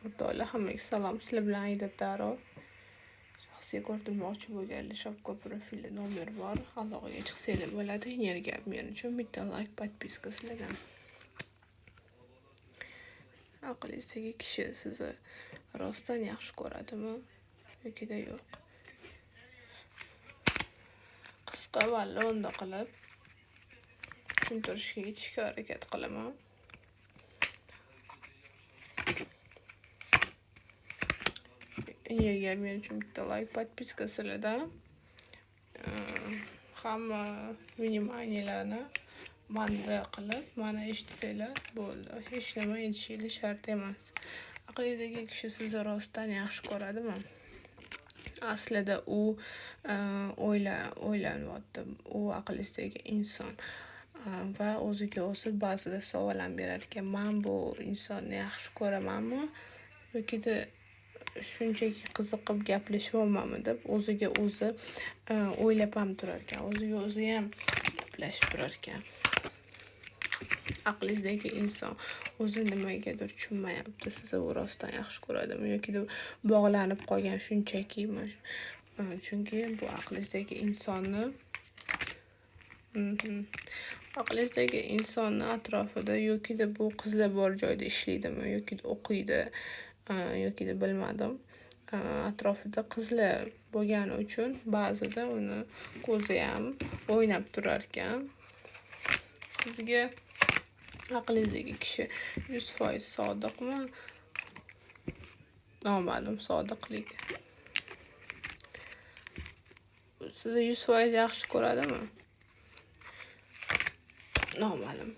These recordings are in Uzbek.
O'rtoqlar, hammaga salom. Sizlar bilan Aida Taro. Shaxsiy ko'rdirmoqchi bo'lganlar shapka profilda nomer bor. Aloqaga chiqsanglar bo'ladi. Energiya men uchun bitta like, podpiska sizlardan. Aqlingizdagi kishi sizni rostdan yaxshi ko'radimi yokida yo'q? Qisqa va lo'nda qilib tushuntirishga yetishga harakat qilaman. Energiya men uchun bitta like, podpiska sizlardan. Hamma вниманияларni manda qilib, mani eshitsanglar bo'ldi. Hech nima aytishinglar shart emas. Aqlingizdagi kishi sizni rostdan yaxshi ko'radimi? Aslida u o'ylanyapti. U aqlingizdagi inson va o'ziga o'zi ba'zida savol ham berar ekan. Man bu insonni yaxshi ko'ramanmi yokida shunchaki qiziqib gaplashyapmanmi deb o'ziga o'zi o'ylab ham turar ekan. O'ziga o'zi ham gaplashib turar ekan. Aqlingizdagi inson o'zi nimagadir tushunmayapti. Sizni u rostdan yaxshi ko'radimi yokida bog'lanib qolgan shunchakimi? Chunki bu aqlingizdagi insonni aqlingizdagi insonni atrofida yokida bu qizlar bor joyda ishlaydimi yokida o'qiydi yokida bilmadim. Atrofida qizlar bo'lgani uchun ba'zida uni ko'ziyam o'ynab turarkan. Sizga aqlingizdagi kishi 100% sodiqmi? Noma'lum sodiqlik. Sizni 100% yaxshi ko'radimi? Noma'lum.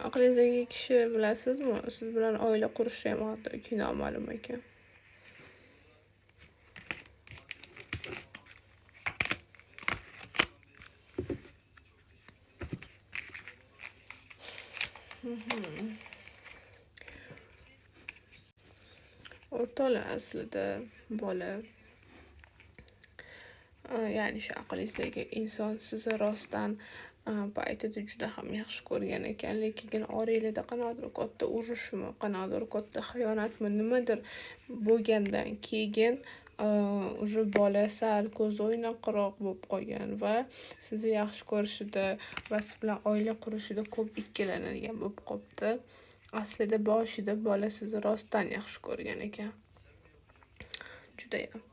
Aqlingizdagi kishi bilasizmi, siz bilan oila qurishi ham hattoki noma'lum ekan. O'rtoqlar, aslida bola, ya'ni shu aqlingizdagi inson sizni rostdan paytida juda ham yaxshi ko'rgan ekan, lekin oranglarda qanaqadir katta urushmi, qanaqadir katta xiyonatmi, nimadir bo'lgandan keyin уже bola sal ko'zi o'ynoqroq bo'lib qolgan va sizni yaxshi ko'rishida va siz bilan oila qurishida ko'p ikkilanadigan bo'lib qolibdi. Aslida boshida bola sizni rostdan yaxshi ko'rgan ekan. Judayam.